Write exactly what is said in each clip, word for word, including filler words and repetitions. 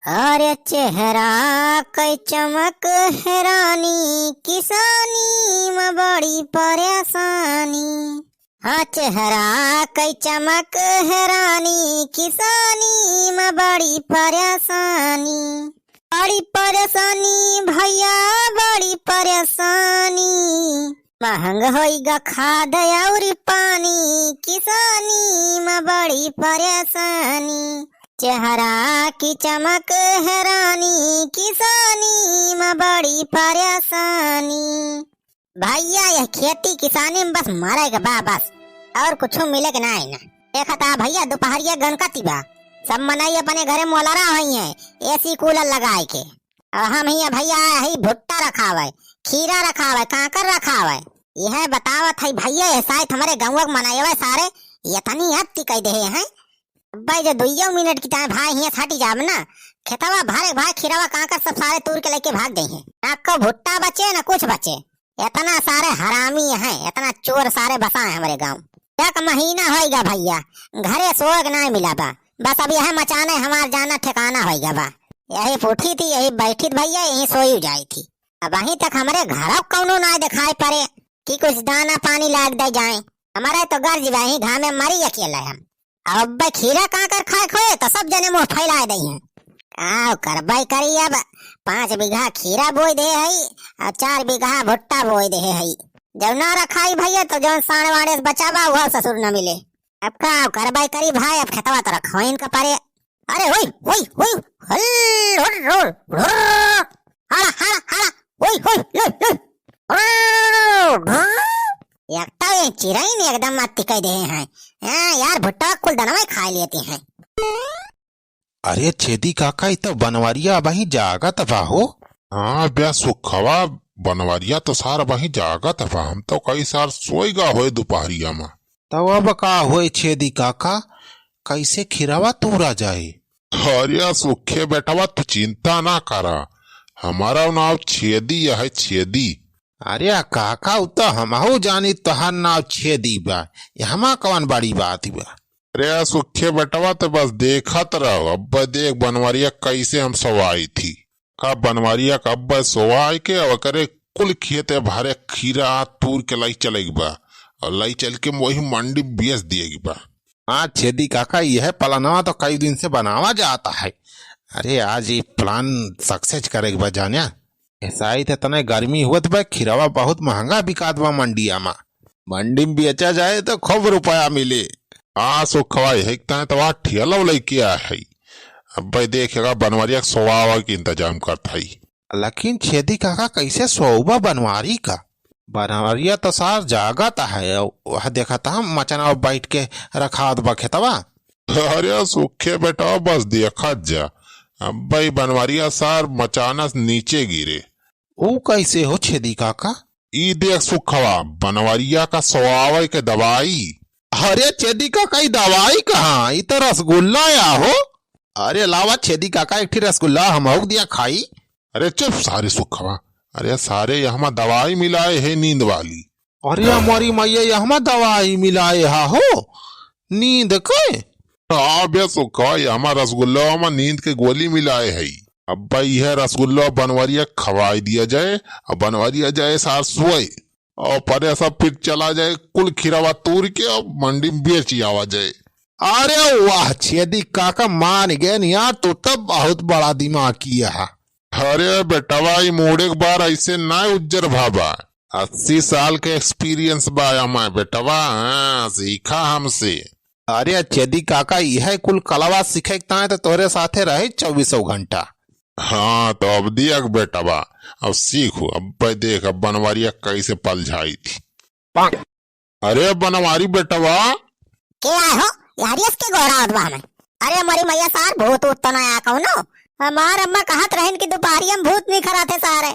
अरे चेहरा कै चमक है रानी, किसानी में बड़ी परेशानी। हाँ, चेहरा कै चमक है रानी, किसानी में बड़ी परेशानी। बड़ी परेशानी भैया, बड़ी परेशानी। महंग होइगा खाद और पानी, किसानी में बड़ी परेशानी। चेहरा की चमक है रानी, किसानी में बड़ी परेशानी। भैया, यह खेती किसानी में बस मरे के बा, बस, और कुछ मिले के ना है ना। देखा था भैया, दुपहरिया गनकती बा, सब मनई अपने घरे मोलरा होई हैं, एसी कूलर लगाए के। और हम हियाँ भैया, यही भुट्टा रखावे, खीरा रखावे, कांकर रखावे। यह बतावत है भैया, यह शायद हमारे गाँव के मनई सारे इतनी अति कह दे हैं। अब्बे जो दुइयो मिनट की ताए भाई हियाँ से हटी जाब ना, खेतवा भरे भाई खीरावा कांकर सब सारे तूर के लेके भाग गई हैं। ना को भुट्टा बचे, ना कुछ बचे। इतना सारे हरामी हैं, इतना चोर सारे बसा हैं हमारे गाँव। एक महीना होइगा भैया, घरे सोए के नाय मिला बा। बस अब यह मचाने हमार जाना ठिकाना होइगा बा। यही उठी थी, यही बैठी थी भैया, यही सोई जाई थी। अबहीं तक हमरे घरौ कौनो नाय दिखाई पड़े कि कुछ दाना पानी लाग दे जाए। हमारे तो गर्ज बा, यही घामे मरी अकेले हम। अब अब्बे खीरा कांकर खाए खोए तो सब जने मुँह फैलाए दई हैं। का करबै करी अब, पाँच बीघा खीरा बोई दे हई और चार बीघा भुट्टा बोई दे हई। जब ना रखाई भैया तो जौन साँड़ वाँड़े से बचाबा वह ससुर न मिले। अब का करबै करी भाई, अब खेतवा तो रखवाइन का परे। अरे होई, होई, होई, हल, हुर, हुर, हुर, हाला, हाला, हाला, होई, होई, ले, ले, हुर, हुर। एक तो ये चिरई ने एकदम मत टिकाई दे हैं। हाँ यार, भुट्टा कुल दनवा ही खा लेते हैं। अरे छेदी काका, ई तो बनवरिया अबहीं जागत बा हो। हाँ बे सुखवा, बनवरिया तो सार अबहीं जागत बा। हम तो कई सार सोई गा होए दुपहरिया में। तब अब का होए छेदी काका, कैसे खीरवा तूरा जाए? अरे सुखे बेटवा, तू चिंता ना करा, हमारा नाव छेदी है, छेदी। अरे काका, उ तो हमहू जानी तोहार नाव छेदी बा, एहमा कवन बड़ी बात बा? अरे सुखे बेटवा, तो बस देखत रहो, अब देख बनवरिया कैसे हम सवाई थी। का बनवरिया का अब सोवाई के अब करे कुल खेते भरे खीरा तूर के लाई चले के बा, और लाई चल के वही मंडी बेच दिए के बा। हाँ छेदी काका, यह प्लानवा तो कई दिन से बनावा जाता है। अरे आज ये प्लान सक्सेस करे के बा जान्या। ऐसा ही तो तने गर्मी होत बा, खीरवा बहुत महंगा बिकात बा मंडिया में। मंडी में बेचा जाए तो खूब रुपया मिले। हाँ सुखवा, यही तने तो वहाँ ठेला लेके आया है। अब भाई देखेगा, बनवरिया के सोवावा के इंतजाम करता है। लेकिन छेदी काका, कैसे सोउबा बनवारी का? बनवरिया तो सार जागत है, वह देखत हम मचना बैठ के रखात बा खेतवा। अरे सुखे बेटा, बस देखत जा, अब भाई बनवरिया सार मचाना से नीचे गिरे। ऊ कैसे हो छेदी काका? ई देख सुखवा, बनवरिया का सोआवे के दवाई। अरे छेदी काका, ई दवाई कहाँ, ई तो रसगुल्ला या हो। अरे लावा छेदी काका, एक ठी रसगुल्ला हमहू के दिया खाई। अरे चुप सारे सुखवा, अरे सारे यहमा दवाई मिलाए है नींद वाली। अरे हमारी मैया, यहमा दवाई मिलाए हा हो नींद के। हाँ बे सुखवा, यहमा रसगुल्ला में नींद के गोली मिलाए है। अब भाई यह रसगुल्ला बनवरिया खवाई दिया जाए, अब बनवरिया जाए सार सोए, और परे सब फिर चला जाए कुल खीरावा तूर के और मंडी में बेच आवा जाए। अरे वाह छेदी काका, मान गए न यार, तू तो बहुत बड़ा दिमागी है। अरे बेटवा, ई मूड़े के बार ऐसे ना उज्जर भाबा। अस्सी साल के एक्सपीरियंस बा हमार बेटवा, हाँ, सीखा हमसे। अरे छेदी काका, यह कुल कलवा सीखे के ताए तो तोरे साथे रहे चौबीसों घंटा। हाँ, तो अब दिया के बेटवा, अब सीखू, अब भाई देख, अब बनवरिया कैसे पलझाई थी। अरे बनवारी बेटवा। के आए हो? यार, इसके गोहरावत बा हमें। अरे मोरी मैया सार, भूत ऊत तो ना आया कौनो? हमार अम्मा कहत रहन कि दुपहरिया में भूत निखरत है सारे।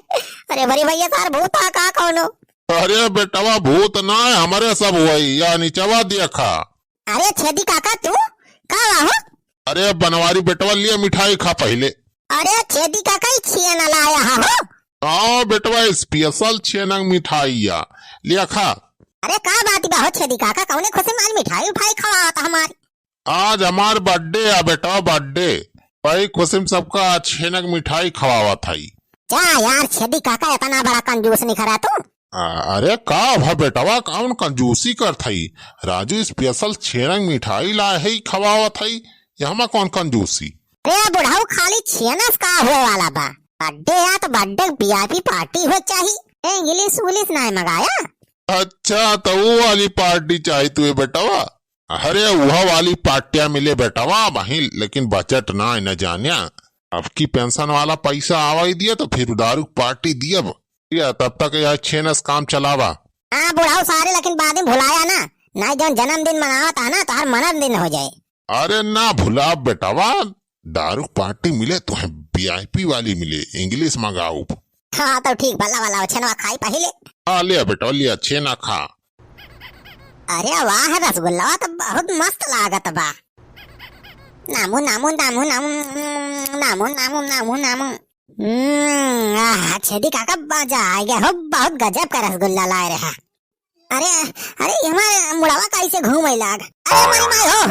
अरे मोरी मैया सार, भूत आ का कौनो? अरे बेटवा, भूत ना है, हमरे सब हुई, या निचवा देखा। अरे छेदी काका, तू का हुआ हो? अरे बनवारी बेटवा, लिया मिठाई खा पहिले। अरे छेदी काका, ई छेना लाया हा हो? हाँ बेटवा, स्पेशल छेना के मिठाई या, लिया खा। अरे का बात बा हो छेदी काका, कौने खुशी में आज मिठाई उठाई खवावत हमारी? आज हमार बर्थडे है बेटवा, बर्थडे। वही खुशी में सबका छेनक मिठाई खवावत हई। जा यार छेदी काका, इतना बड़ा कंजूस निकरा तू। आ, अरे का भा बेटवा, कौन कंजूसी करत हई? राजू special छेनक मिठाई लाए हई, खवावत हई, यहमा कौन कंजूसी? अरे बुढ़ऊ, खाली छेनस का होए वाला बा? Birthday आ तो birthday VIP party हो चाही। ए, English उंग्लिश नाय मंगाया? अच्छा, तो वो वाली party चाही तुए बेटवा? अरे, वह वाली पार्टियां मिले बेटवा वहीं, लेकिन बजट ना है, न जान्या। अब की पेंशन वाला पैसा आवा ही दिया तो फिर दारू की पार्टी दियब। या तब तक यह छेनस काम चलावा। हाँ बुढ़ऊ सारे, लेकिन बाद में भुलाया ना, नहीं जौन जन्मदिन मनावत है ना, तो हर मनन दिन हो जाए। अरे ना भुलाब बेटवा, दारू की पार्टी मिले तो है, VIP वाली मिले, English मंगाउब। हाँ, तो ठीक बा, लावा, लावा, छेनवा खाई पहिले। हाँ, लिया बेटा, लिया, छेना खा। अरे वाह, रसगुल्ला तो बहुत मस्त लागत बा। नामू, नामू, नामू, नामू, नामू, नामू, नामू, नामू। हम्म, आह, छेदी काका, मजा आ गया हो, बहुत गजब का रसगुल्ला लाए रहा। अरे, अरे, ये हमारे मुड़वा कैसे घूमे लाग? अरे, हमारी माई हो,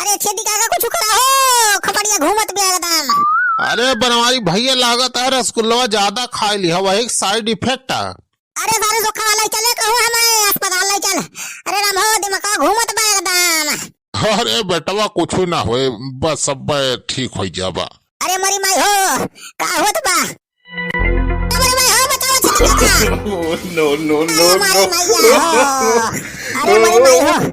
अरे, छेदी काका कुछ करा हो, खोपड़िया घूमत बे एकदम। अरे, बनवारी भैया, लागत है रसगुल्लवा ज्यादा खाए ली हवा, एक side effect है। अरे, सारे सुखा वाला चले कहूँ हमें अस्पताल ले चल। अरे, राम हो, दिमाग घूमत बा एकदम। अरे, बेटवा, कुछ ना होए, बस सब ठीक हो जाबा। अरे मोरी माई हो, का होत बा? अरे मोरी माई हो, बचाओ, छेदी काका। Oh, no, no, no, अरे मोरी no। माई हो। अरे मोरी माई हो।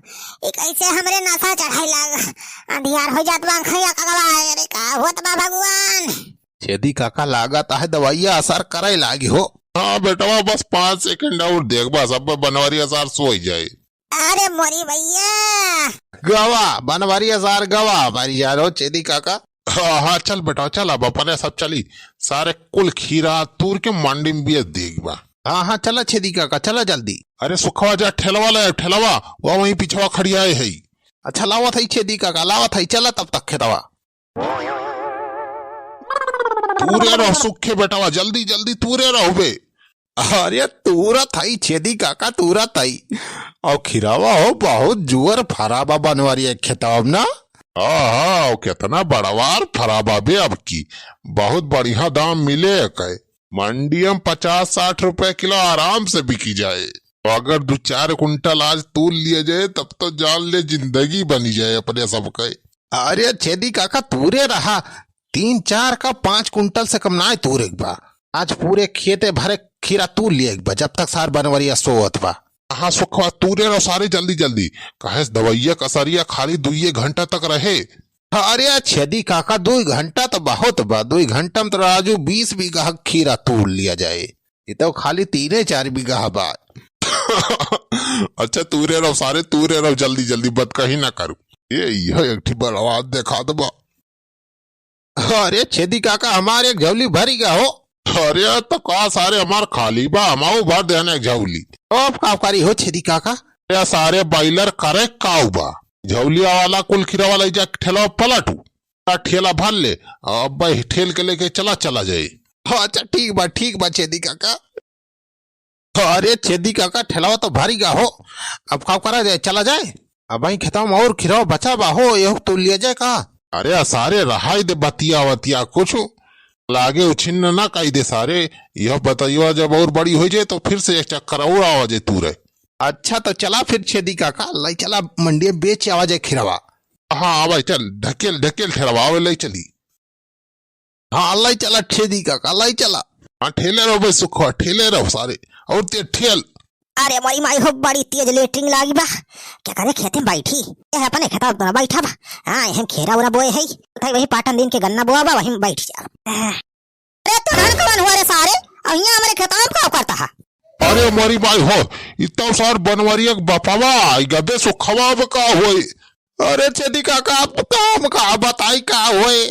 ई कैसे हमरे नशा चढ़ाई लाग? अंधियार हो जात बा, आँखिया कगवा। अरे का होत बा भगवान? छेदी काका, लागत आहे दवाइया असर करे लागी हो। हाँ बेटवा, बस पाँच second और देख, बस अब बनवारी असर सोई जाए। अरे मोरी भैया। गवा, बनवारी असार गवा, हमारी जान हो, छेदी काका। हाँ, हाँ, चल बेटा, चल, अब अपने सब चली। सारे कुल खीरा तूर के मंडी में बेच देगी बा। हाँ, हाँ, चला छेदी काका, चला जल्दी। अरे सुखवा, जा ठेलवा ले, ठेलवा, वह वहीं पिछवा खड़ी आए है। अच्छा, लावत है छेदी काका, लावत है, चला तब तक खेतवा। तूरे रहो सुखे बेटवा, जल्दी जल्दी तूरे रहो बे। अरे तूरत हई छेदी काका, तूरत हई। और खिरावा हो बहुत जुअर फरा बा बनवारी एक खेतवा में ना। हाँ, हाँ, केतना बड़वार फरा बा बे अब की। बहुत बढ़िया दाम मिले एके। मंडिया में पचास साठ रुपए किलो आराम से बिकी जाए। तो अगर दो चार कुंटल आज तूल लिया जाए, तब तो जान ले जिंदगी बनी जाए अपने सबके। अरे छेदी काका, तूरे रहा, तीन चार का पाँच कुंटल से कम नाय तूरे के बा। आज पूरे खेते भरे खीरा तूल लिया के बा, जब तक सार बनवरिया सोवत बा। हाँ सुखवा, तूरे रहो सारे जल्दी जल्दी, काहे से दवइया कसरिया खाली दुइये घंटा तक रहे। अरे छेदी काका, दुई घंटा तो बहुत बा, दुई घंटा में तो राजू बीस बीघा खीरा तूल लिया जाए। ये तो खाली तीने चार बीघा बा। अच्छा, तूरे रहो सारे, तूरे रहो, जल्दी जल्दी, बतकही ना करू। ये, यह एक ठी बड़वा देखा दबा। अरे छेदी काका, हमार एक झौली भरी गा हो। अरे तो का सारे, हमार खाली बा, हमाऊ भर देना एक झौली। अब का करी हो छेदी काका? अरे सारे बॉयलर करे काऊ बा, झौलिया वाला कुल खीरा वाला जा ठेला पलटू। आ ठेला भर ले, अब भाई ठेल के लेके चला, चला जाए। अच्छा ठीक बा, ठीक बा छेदी काका। अरे छेदी काका, ठेलावा तो भारी गा हो, अब का करा जाए, चला जाए? अब भाई खेतवा में और खीरा बचा बा हो, यहू तो लिया जाए का? अरे सारे रहाई दे बतिया वतिया कुछ, लागे उछिन्न ना कही दे सारे, यह बतइया जब और बड़ी हो जाए तो फिर से एक चक्कर और आवा जाए तू रहे। अच्छा तो चला फिर छेदी काका, लाई चला मंडी में बेच आवा जाए खीरावा। हाँ, आवा चल, ढकेल, ढकेल ठेलावा, आवे लाई चली। हाँ, लाई चला छेदी काका, लाई चला। हाँ, ठेले रहो बे सुखवा, ठेले रहो सारे, और ते ठेल। अरे मोरी माई हो, बड़ी तेज लेटरिन लागी बा। क्या करे खेते में बैठी? ये अपने खेता में बैठा बा। हाँ, यहाँ खीरा उरा बोए है। उठाई वही पाटन दिन के गन्ना बोआ बा, वही में बैठ जा। अरे तू धन कौन हुआ रे सारे? और यहाँ हमारे खेता में का करता है? अरे मोरी माई हो, इतना सार बनवरिया के बपवा, आई गबे सुखवा अब का होई? अरे छेदी काका, अब तो हम का बताई का होए?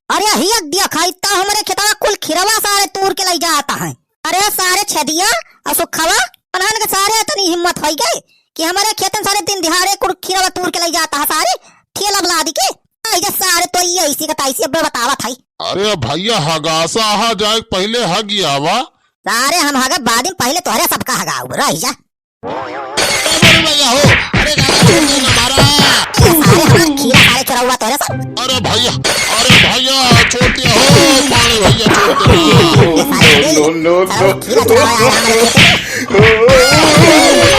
अरे हियक दिया खाई, तो हमरे खेतवा कुल खीरवा सारे तूर के लई जाता है। अरे सारे छेदिया और सुखवा, उन्हन के सारे इतनी हिम्मत होई गई कि हमरे खेत में सारे दिन दिहाड़े कुल खीरवा तूर के लई जाता है सारे, ठेला बला दी के। आई जे सारे तोरी ऐसी का तैसी अब बतावत है। अरे भैया, हगासा हा जाए पहले हग आवा। सारे हम हगे बाद में, पहले तोहरे सबका हगाऊ रह जा। अरे भैया हो, अरे दादा, मारा। सारे हमार खीरा सारे चोरउआ तोरे सब। अरे भइया, अरे भइया, छोड़ दिया हो, पाड़े भइया, छोड़ दिया। No, no, no। खीरा चोरउआ यार, हमारे खेत में।